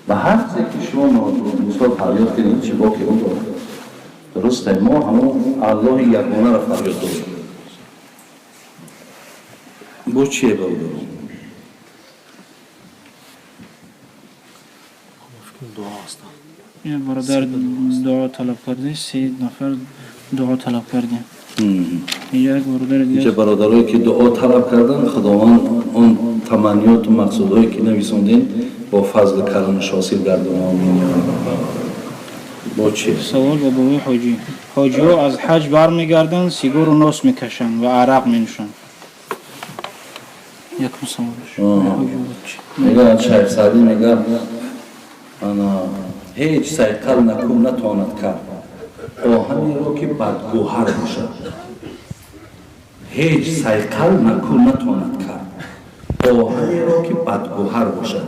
Ба ҳар чизе ки шумо мисол фарёд кардед, чӣ боке он дорад. Дуруст, мо ҳамон Аллоҳи ягонаро фарёд дорем. Бо чие, бародарон? Бародар дуо талаб карде, 3 нафар дуо талаб кардем. Як бародар инҷа бародарое ки дуо талаб кардан, Худованд он таманниёту мақсудҳое ки нависондем бо фазли карамаш ҳосил гардона. Омин. Бо чи? Савол ба бобои ҳоҷӣ. Ҳоҷиҳо аз ҳаҷ бармегарданд, сигору нос мекашанд ва арақ менӯшанд. Якум саволш. Мегӯяд Шайх Саъдӣ, мегӯяд, ана ҳеҷ сайқал наку натавонад кард оҳанеро ки бадгӯҳар бошад. Ҳеҷ сайқал наку натавонад кард оҳанеро ки бадгӯҳар бошад,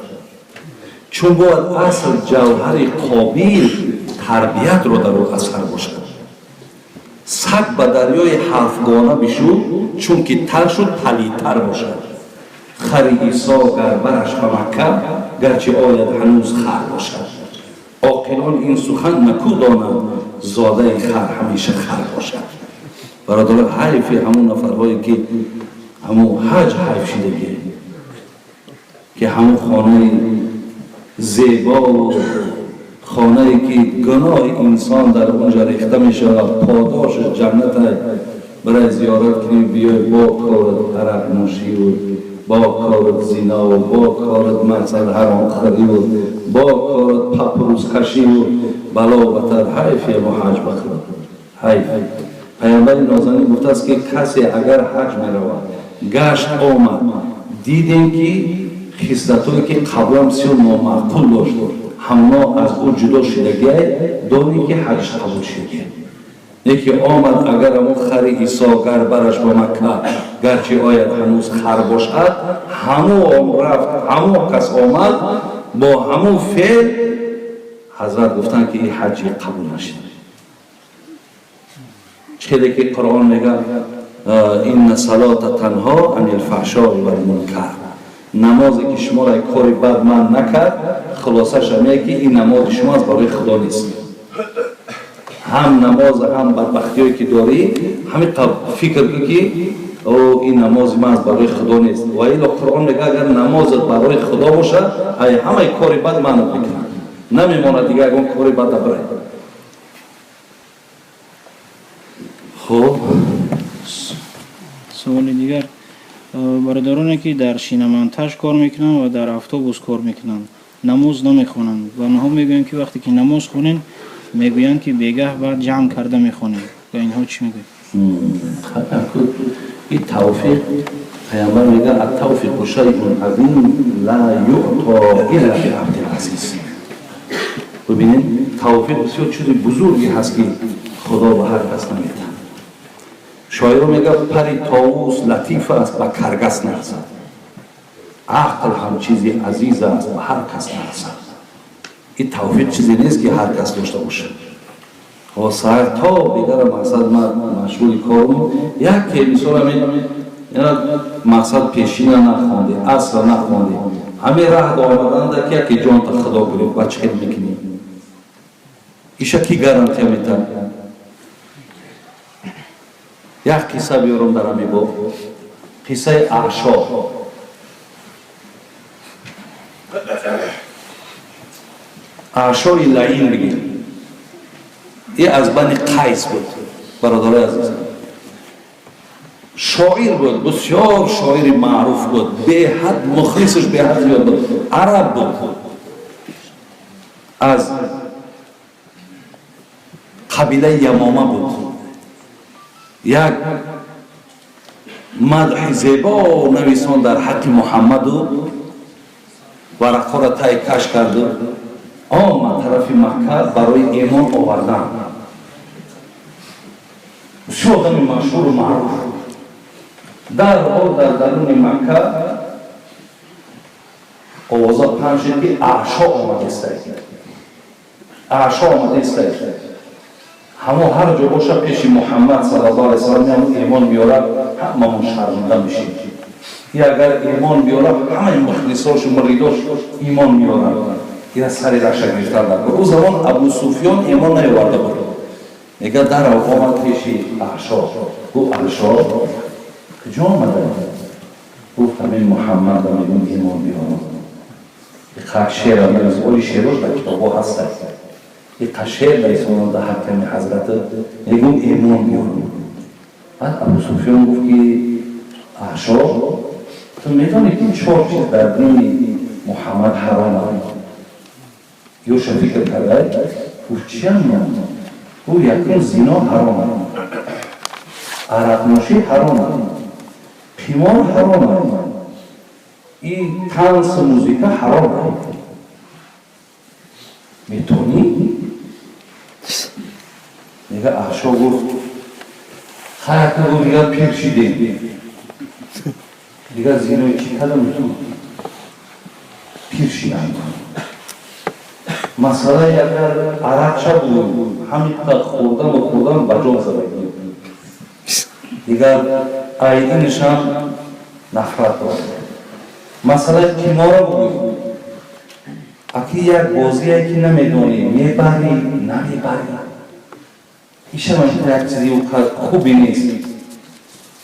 чун бояд асл ҷавҳари қобил тарбиятро дар ӯ асар бошад. Саг ба дарёи ҳафтгона бишуд, чунки тар шуд, палидтар бошад. Хари Исо гар бараш ба Макка, гарчи ояд, ҳанӯз хар бошад. Оқилон ин сухан наку донанд, зодаи хар ҳамеша хар бошад. Бародаро, ҳайфи ҳамун нафарҳое ки ҳамун ҳаҷ ҳайф шидагӣ, ки ҳамун хонаи зебову хонае ки гуноҳи инсон дар онҷа рехта мешавад, подоши ҷанната, барои зиёрат кунӣ биёй, бо корат арақ нӯшиву бо корат зинову бо корат мақсад ҳаромхӯриву бо корат папрӯзкашиву бало батар. Ҳайф ямо ҳаҷ ба Худо, ҳайф. Паямбари нозанин гуфтааст, ки касе агар ҳаҷ меравад, гашт омад, дидем ки хислатое ки қаблан бисёр номаъқул дошт, ҳамно аз ӯ ҷудо шидагиай, донӣ ки ҳаҷш қабул шидагиай. Яке омад, агар ҳамон хари Исо гар бараш ба Макка, гарчи ояд, ҳанӯз хар бошад, ҳамон рафт, ҳамон кас омад бо ҳамон феъл, ҳазрат гуфтанд, ки ин ҳаҷи қабул нашид. Хеле ки Қуръон мега: инна салота танҳо анил фаҳшои валмункар. Намозе ки шуморо кори бад манъ накард, хулосааш ҳамее ки ин намози шумо аз барои Худо нест. Ҳам намоз, ҳам бадбахтиҳое ки дорӣ, ҳамин фикр кун, ки о, ин намози ман аз барои Худо нест. Ва ило Қуръон мега, агар намозат барои Худо бошад, ай ҳамаи кори бад манъат мекунад, намемонад дига ягон кори бад дабрай. Хуб. Саволи дигар. Бародароне ки дар шиномонтаж кор мекунанд ва дар автобус кор мекунанд, намоз намехонанд. Ба онҳо мегӯянд, ки вақте ки намоз хонем, мегӯянд, ки бегаҳ баъд ҷамъ карда мехонем. Ба инҳо чӣ мегӯед? Ин тавфиқ, паямбар мега: аттавфиқу шайъун азим ла юъто илла биабдил азиз. Бибинед, тавфиқ бисёр чизи бузурге ҳаст, ки Худо ба ҳар кас наметаҳад. Шоиро мега: пари товус латиф аст, ба каргас нарасад, ақл ҳам чизи азиз аст, ба ҳар кас нарасад. Ин тавфиқ чизе нест, ки ҳар кас дошта бошад. Саҳар то бегара мақсад ман машғули корум, яке мисол ҳамин мақсад пешина нахонде, асра нахонде, ҳамин раҳ омаданда ки яке ҷонта Худо гирифт, ба чӣ хел мекунӣ? Иша ки гарантия метаҳад? Як қисса биёрам дар ҳамин боб, қиссаи Аъшо. Аъшои лаин бигем, и аз бани Қайс буд. Бародарои азиз, шоир буд, бисёр шоири маъруф буд, беҳад мухлисаш беҳад зиёд буд. Араб буд, аз қабилаи Ямома буд. Як мадҳи зебо нависон дар ҳаққи Муҳаммаду варақҳоро тай каш карду омад тарафи Макка барои эмон овардан. Бисёр одами машҳуру маъруф. Дарҳол дар даруни Макка овоза паҳн шуд, ки Аъшо омада истай, Аъшо омада истай. Ҳамо ҳар ҷо боша, пеши Муҳаммад саллаллоҳу алайҳи васаллам эмон меорад, ҳамамон шарманда мешем. И агар имон биёрад, ҳамаи мухлисошу муридош имон меорад. Ина сари раша гирифтан дар кор. Ӯ замон Абу Суфён имон наёварда буд. Мега дарав омад пеши Аъшо. Гуфт Аъшо куҷо омада? Гуфт ҳамин Муҳаммада мегӯм имон биёрам. Иқа шеър навис, оли шеърош дар китобҳо ҳастанд. Иқа шеър нависонанд дар ҳаққи ҳазрат, мегӯм имон биёрам. Баъд Абу Суфён гуфт ки Аъшо, ту медонӣ ки чор чиз дар дини Муҳаммад ҳаром аст? Ёша фикр карда, гуфт чиам? Гуфт якум зино ҳаром аст, арақнӯшӣ ҳаром аст, қимор ҳаром аст, и тансу музика ҳаром аст. Метонӣ? Мега Аъшо гуфт хайр, гуфт дигар пир шидем, дигар зинои чӣ кардам, пир шидам. Масъалаи агар арақша буд, ҳамин қадр хӯрдану хӯрдан ба ҷон задагӣ, дигар айдинашам нафрат дорад. Масъалаи қимора буд, аки як бозие ки намедонӣ мебарӣ намебарӣ, ишам як чизи хуби нест.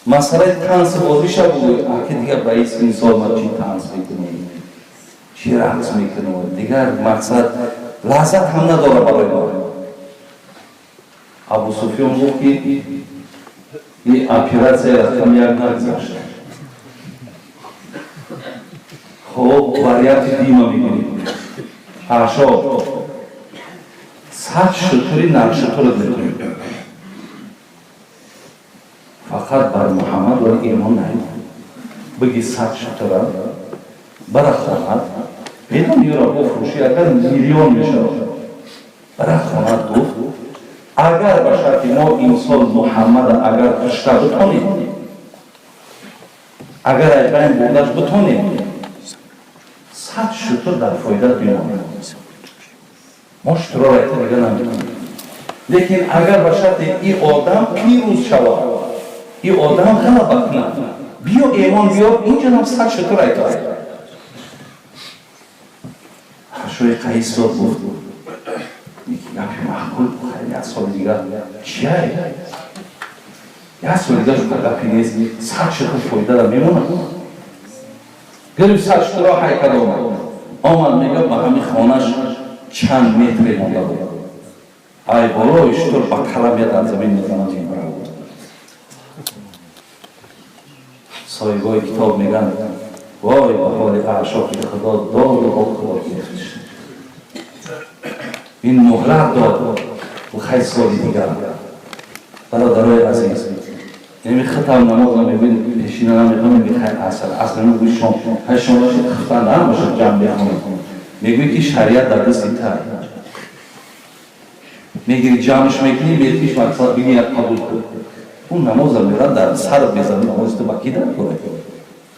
Масъалаи танс бозиша буд, аки дигар ба исми мисол ман чӣ танс мекунем, чӣ рақс мекунем, дигар мақсад лаззат ҳам надорад барои мо. Абу Суфён гуфт ки ин оператсия рақами як нагузашт. Хоб, варианти дима мегирем. Аъшо, 100 шутури наршутурат метавонем, фақат бар Муҳаммад вали имон наёр. Биги 100 шутура бара хонад, медони ёро бифурӯшӣ агар миллион мешавад. Бара хонад гуфт агар ба шарти мо имсол Муҳаммада агар кушта битонем, агар аз байн бурдаш битонем, 100 шутур дар фоидат бимонад. Мо шутурро райта дига наметонем. Лекин агар ба шарти и одам пирӯз шавад, и одам ғалаба кунад, биё эмон биёр, инҷонам 100 шутур айта. Ҳашои Қайис дод гуфт гапи маъқул, як соли дигар чия? Як соли дигар шуд гапи нест, 100 шутур фоидада мемонад. Гирифт 100 шутурро ҳай кард омад. Омад мега ба ҳамин хонаш чанд метре монда буд. Ай болои шутур ба кала меяд дар замин мезанад мебарад. Соҳибои китоб мегӯянд вой ба ҳоли Аъшо ки Худо доду бо Худо гирифтш. Ин муҳлат дод хай соли дигар. Бародарои азиз, яъне хатам намоз намегӯед, пешина намехонем, мехай аср, аср намегӯи шом, хай шом бошад, хифтан набошад, ҷамъ мехонем. Мегӯӣ ки шариат дар дасти та. Мегири ҷамъш мекунӣ, метиш мақсад бигӣ як қабул кун. Ӯ намоза мерад дар сар мезанад, намози ту ба ки дар кора?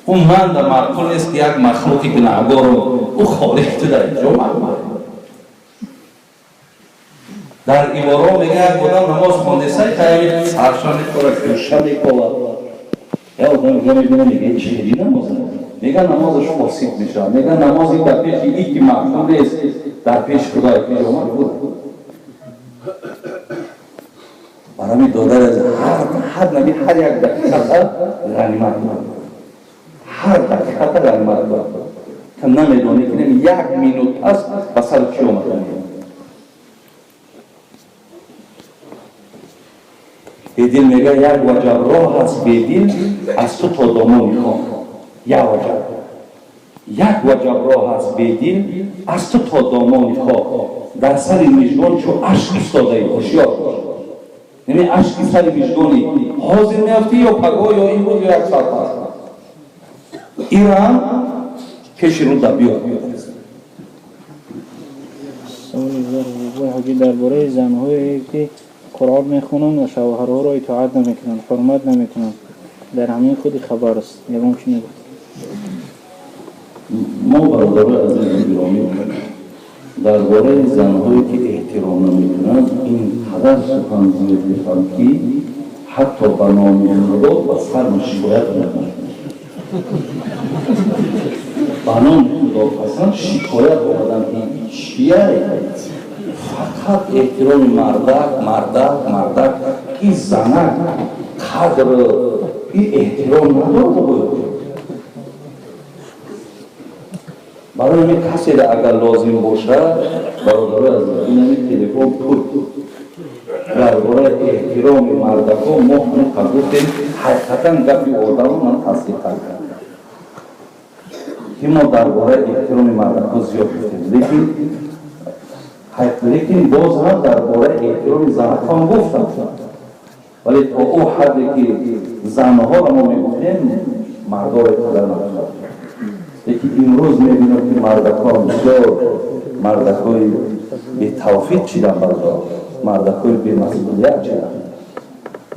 Ӯ ман дар маъқул нест ки як махлуқи гунаҳгору ӯ холиқ ту дар инҷо маъқул. Дар иборо мега як одам намоз хондесай, қаями сарша мекора, кӯша мекова. Я одам мега мебина, мега чӣ намоз? Мега намозаш фосид мешавад. Мега намози дар пеши и ки маъқул нест, дар пеши Худо ки омад. Барои додар аз ҳар наби ҳар як дақиқа ғанимат дорад. Ҳар дақиқа ғанимат дорад. Ту намедонӣ ки як минут пас ба сар чӣ омада. Бедил мега як ваҷаб роҳ аст бедил аз ту то домони хок. Як ваҷаб. Як ваҷаб роҳ аст бедил аз ту то домони хок. Дар сари мижгон чу ашк истодаӣ, ҳушёр бош. Яъне ашки сари мижгони ҳозир меафтӣ ё пагоҳ ё имрӯз ё як соат пас. Ирам пеши рӯ дар биёр. Саволи ҳоҷӣ дар бораи занҳое ки Қуръон мехонанд ва шавҳарҳоро итоат намекунанд, ҳурмат намекунанд. Дар ҳамин худи хабар аст. Ягон чӣ мегуфт? Мо бародарои азизу гиромӣ дар бораи занҳое ки эҳтиром намекунанд ин қадар сухан зиёд мефаҳм ки ҳатто ба номи Худо ба сарма шикоят мекунанд. Ба номи Худо қасам, шикоят омадам, ки чия, фақат эҳтироми мардак, мардак, мардак, и занак қадр и эҳтиром надорад. Барои ҳамин каседа агар лозим бошад, бародарои азиз, инами телефон пур дар бораи эҳтироми мардакҳо мо ҳамин гуфтем. Ҳақиқатан гапи одамо ман тасдиқ кардам, ки мо дар бораи эҳтироми мардакҳо зиёд гуфтем, лекин боз ҳам дар бораи эҳтироми занакҳо ҳам гуфтам, вале то ӯ ҳадде ки занҳоро мо мегуфтем, мардоро қадар нагуфтам. Лекин имрӯз мебинам, ки мардакҳо бисёр мардакҳои бетавфиқ шидан, бародар, мардакҳои бемасъулият шидан,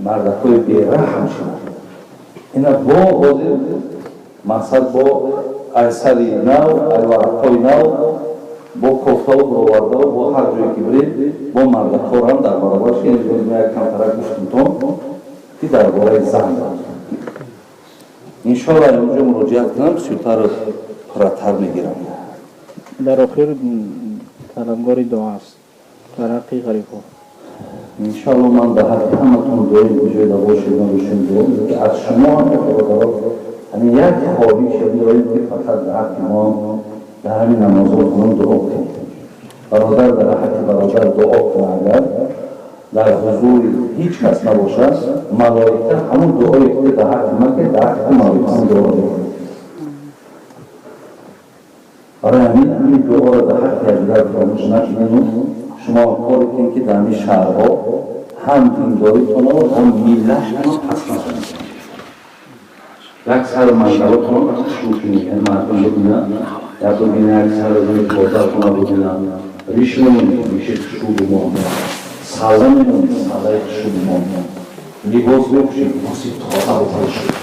мардакҳои бераҳм шидан. Ина бо ҳозир мақсад бо айсари нав, айварақҳои нав бо кофтаву бировардаву бо ҳар ҷое ки биред, бо мардакҳорам дар баробарш як камтарак гуфтумтон, ки дар бораи зан. Иншоалло инҷо муроҷиат кунам, бисёртар пурратар мегирам. Дар охир талабгори дуо аст дар ҳаққи ғарибҳо. Иншоалло ман дар ҳаққи ҳаматон дуои куҷоеда бошед, набошем, дуо, ки аз шумо ҳам, бародаро, ҳамин як хоҳише дорем, ки фақат дар ҳаққи мо дар ҳамин намозҳо дуо кунед. Бародар дар ҳаққи бародар дуо кунад, агар дар ҳузури ҳеҷ кас набошад, малоика ҳамон дуое ки дар ҳаққи ман кард, дар ҳаққи малоика ҳам дуо мекунад. Барои ҳамин ҳамин дуоро дар ҳаққи якдигар фаромӯш накунед. Шумо коре кунед, ки дар ҳамин шаҳрҳо ҳам диндоритонро, ҳам миллатро пас назанед. Як сар мангалотон хушрӯ кунед, яъне мардум бибинад, як бибинад, як сар бозартона бибинад, риш мемонед, риши хушрӯ бимонад, салла мемонед, саллаи хушрӯ бимонад, либос мепӯшед, либоси тоза бипӯшед.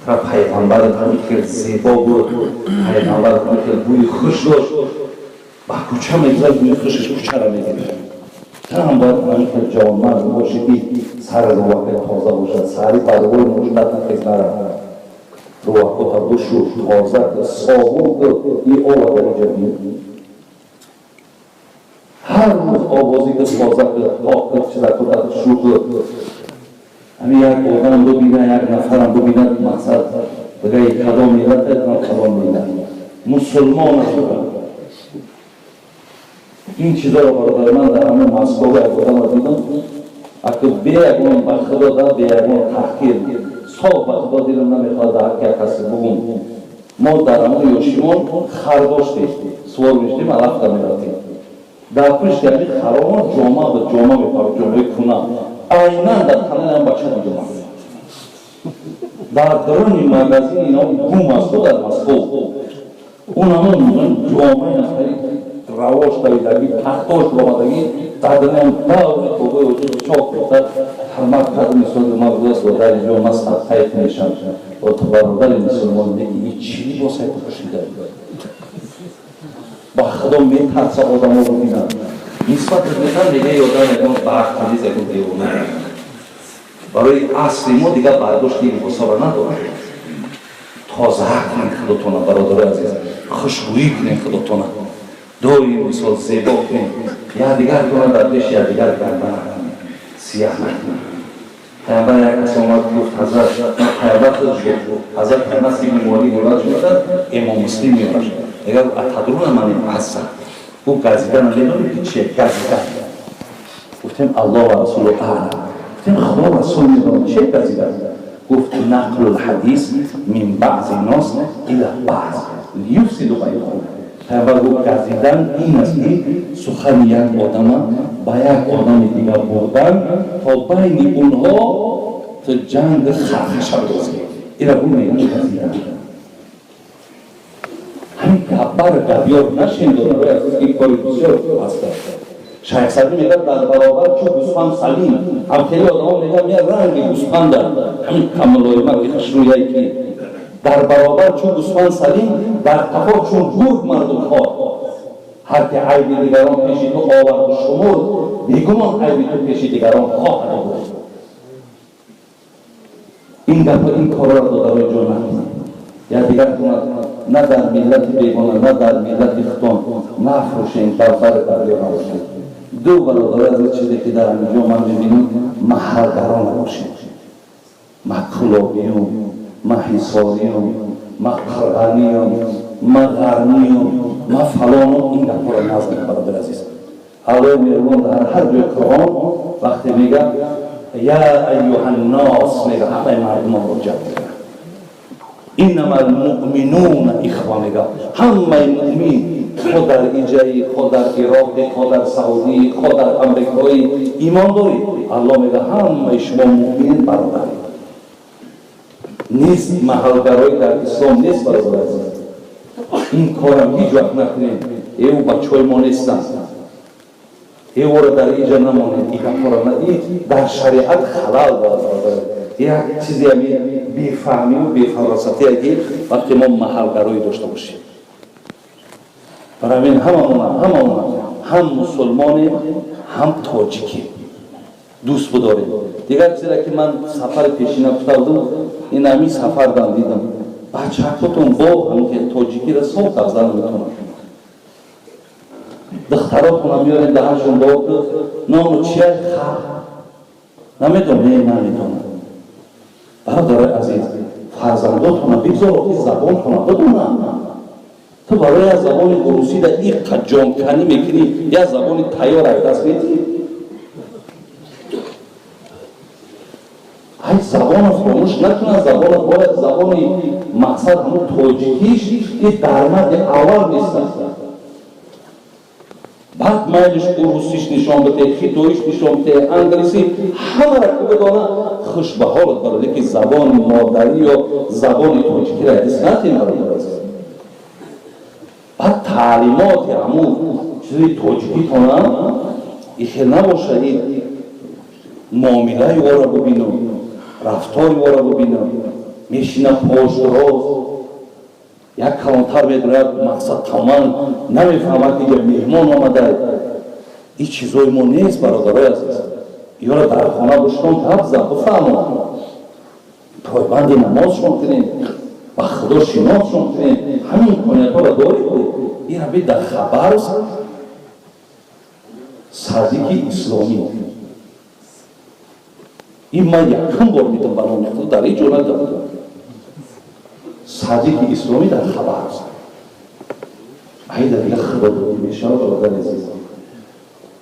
Тра пайғамбарат ҳамин хел зебо буд, пайғамбарат ҳамин хел бӯи хуш дошт, ба кӯча мегузард, бӯи хушаш кӯчаро мегирифт. Тра ҳам бояд ҳамин хел ҷавонмард бошӣ, ки сари рувакай тоза бошад, сари барвои муштат хез наравад, рувакота бушӯр, тоза, собун кун, и ова дар инҷа бин. Ҳар рӯз овозӣ кун, тоза кун, пок кун, чиза кун, шу кун. Ҳамин як одам бибинад, як нафарам бибинад, мақсад бигӯяд, кадом миллат, кадом миллат, мусулмон аст. Ин чизоро, бародар, ман дар ҳамон Москва як одамро дидам, аки бе ягон, ба Худо да, бе ягон таҳқир, соф, ба Худо дилам намехоҳад дар ҳаққи як касе бугум. Мо дар ҳамон ёшимон хар доштем, сувор мешудем, алафта мерафтем. Дар пушти ҳамин харомон ҷома буд, ҷома мепард, ҷомаи куна, айнан дар танаи ҳам бача дидам. Дар даруни магазини ино гум асту дар Москва, он ҳамон ҷомаи нафари равош давидагӣ, пахтош омадагӣ, дар даруни даври тобои чок рехта ҳурмат карда мисол ман гуфтааст: дар инҷо ман садқайт мешам, то бародари мусулмон, лекин и чӣ либосе пӯшида? Ба Худо метарса одамо бибинанд, нисбат мекунанд, мега ёдам ягон барқ низ, ягон девона. Барои асли мо дигар бардошти либосҳоро надорад. Тоза кунед худотона, бародарои азиз, хушбӯӣ кунед худотона, доим мисол зебо кунед, якдигартона дар пеши якдигар гарда накунед, сияҳ накунед. Пайғамбар як кас омад, гуфт: «Ҳазрат», пайғамбар худаш гуфт, ҳазрат Анас ибни Молик ривоят шуда, имом Муслим меорад, мегӯяд: «Атадруна мани азза?» Гуфт: «Газидан медонед, ки чие газидан?» Гуфтем: «Аллоҳ ва расулу аълам». Гуфтем: «Худо расул медонад, чие газидан?» Гуфт: «Нақлу лҳадис мин баъзи нос ила баъз лиюфсиду байнахум». Пайғамбар гуфт: «Газидан ин аст, ки сухани як одама ба як одами дигар бурдан, то байни онҳо ту ҷанг хархаша бидозӣ. Ира гу мегӯянд газидан». Ҳамин гапбар гапёр нашем, додарои азиз, ки кори бисёр аст. Шайх Садӣ мегӯяд: «Дар баробар чу гӯсфанд салим». Ҳам хеле одамо мегӯянд, я ранги гӯсфанда, ҳамин камлоима ки хушрӯяй, ки дар баробар чун гӯсфанд салим, дар қафо чун гург мардумхор. Ҳар ки айби дигарон пеши ту оварду шумурд, бегумон айби ту пеши дигарон хоҳад буд. Ин гапа, ин корро додарои ҷон накунад. Я дигар кунад, на дар миллати бегона, на дар миллати худтон нафрӯшем, барбар барбе набошем. Ду бародари азиз, чизе ки дар ҳаминҷо ман мебинам, маҳалгаро набошем. Ма кулобиюм, ма ҳисориюм, ма қирғаниюм, ма ғарниюм, ма фалонум, ин гапҳоро назанем, бародари азиз. Аллоҳи меҳрубон дар ҳар ҷои Қуръон вақте мега я айюҳаннос, мега ҳамаи мардумон муроҷиат мекунад. Иннама алмуъминуна ихва, мега ҳамаи муъмин, хо дар иҷаи, хо дар Ироқи, хо дар Саудӣ, хо дар Амрикоӣ имон дорӣ, Аллоҳ мега ҳамаи шумо муъмин бародаред. Нест маҳалгароӣ дар ислом, нест, бародари азиз. Ин корам ҳеҷ вақт накунем. Эу бачаҳои мо нестанд, эвора дар иҷа намонед, и гапҳоро дар шариат халал дорад, бародари. Як чизе ами бефаҳмиву бефаросатие ки вақте мо маҳалгароӣ дошта бошем. Барои ҳамин ҳамамона ҳам мусулмонем, ҳам тоҷикем, дӯст бидорем. Дигар чизе ки ман сафари пешина гуфта будам, ин ҳамин сафардан дидам, бачаҳотон бо ҳамин тоҷикиро соф гап зан метавонанд. Духтаротонам меорем, даҳаншон бо ному чия хар намедонам, не намедонам. Бародарои азиз, фарзандотона бигзор ки забонтона бидонанд. Ту барои як забони русӣ да иққа ҷонканӣ мекунӣ, як забони тайёр аз даст медиҳӣ. Ай забона фаромӯш накунад, забона бояд забони мақсад ҳамун тоҷикиш и дар марди аввал нестад. Баъд майлиш урусиш нишон бите, хитоиш нишон бите, англисӣ, ҳамара ку бидона, хуш ба ҳолат баро, лекин забони модарӣ ё забони тоҷикиро ҳис натем, бародар азиз. Баъд таълимоти ҳамун чизи тоҷикитона ихел набоша, и муомилаи ора бибинам, рафтори ора бибинам, мешина пош роз, як калонтар медонад, мақсад тамоман намефаҳмад ки меҳмон омада. Ин чизои мо нест, бародарои азиз. Ёра дар хона бошон гап зан, бифаҳмон, пойбанди намозшон кунем, ба худо шиносшон кунем. Ҳамин имкониятҳоро дорем. Ира би дар Хабаровск садики исломӣ, ин ман якум бор дидам, ба номи худо дар ҳеҷ ҷо надидам. Садики исломӣ дар Хабаровск. Айда дига худо додӣ мешавад, бародари азиз.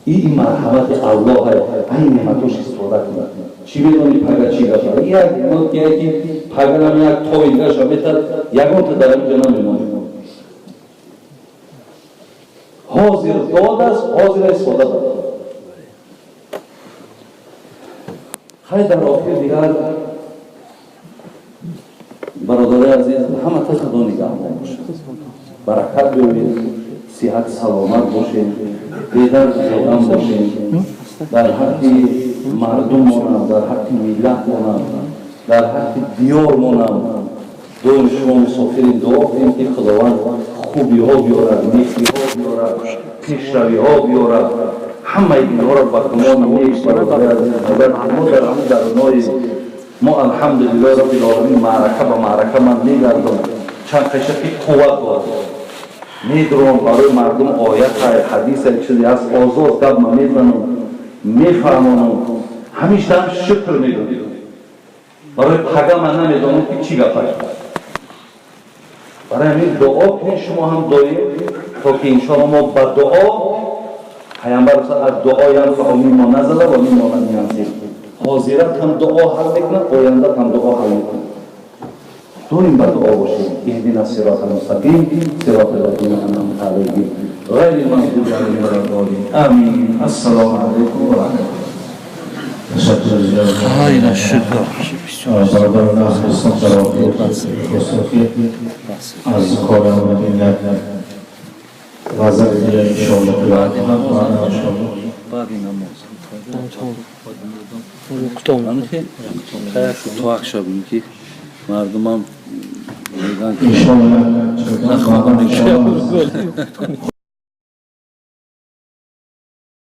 Ин марҳамати Аллоҳ, ай неъматош истифода кунад. Чӣ медонӣ пага чӣ гапа? Як ки паганам як тои дигаша метад, ягонта дар ҳаминҷо намемонӣ. Ҳозир дод аст, ҳозир истифода бар. Хай дар охир дигар бародарои азиз, ҳамата худо нигаҳбон бошад, баракат биёред, сиҳат саломат бошед, бедард беғам бошед, дар ҳаққи мардумонам, дар ҳаққи миллатмонам, дар ҳаққи диёрмонам доим шумо мусофирин, дуо кунем ки Худованд хубиҳо биёрад, некиҳо биёрад, пешравиҳо биёрад. Ҳамаи инҳоро ба гумони нек, бародарои азиз, мо дар ҳамин дарунои мо алҳамдулиллоҳи роббил оламин маърака ба маърака ман мегардам, чанд қиша ки қувват дорад, медурам барои мардум оятай, ҳадисай, чизе ҳаст, озод гап ман мезанам, мефаҳмонам, ҳамеша ҳам шукр мегӯям. Барои пага ман намедонам ки чӣ гап аст. Барои ҳамин дуо кунед шумо ҳам доим, то ки иншоалло мо ба дуо, Пайғамбар аз дуо янфаъу миммо назала ва миммо лам янзил. Ҳозират ҳам дуо ҳал мекунад, ояндат ҳам дуо ҳал мекунад. Доим ба дуо бошем. Иҳдина сирота мустақим, сирота лазина анъамта алайҳим, ғайри мағдуби алайҳим ва лаззоллин. Амин. Ассалому алайкум ва раҳматуллоҳ. Ташаккур зиёд. Хайра шукр. Бародарон азиз, дар охир ки аз кори омадем як ғазали дигар иншоалло қироат кунам ва иншоалло баъди намоз тоак шавем ки мардумам мегӯянд иншоалло.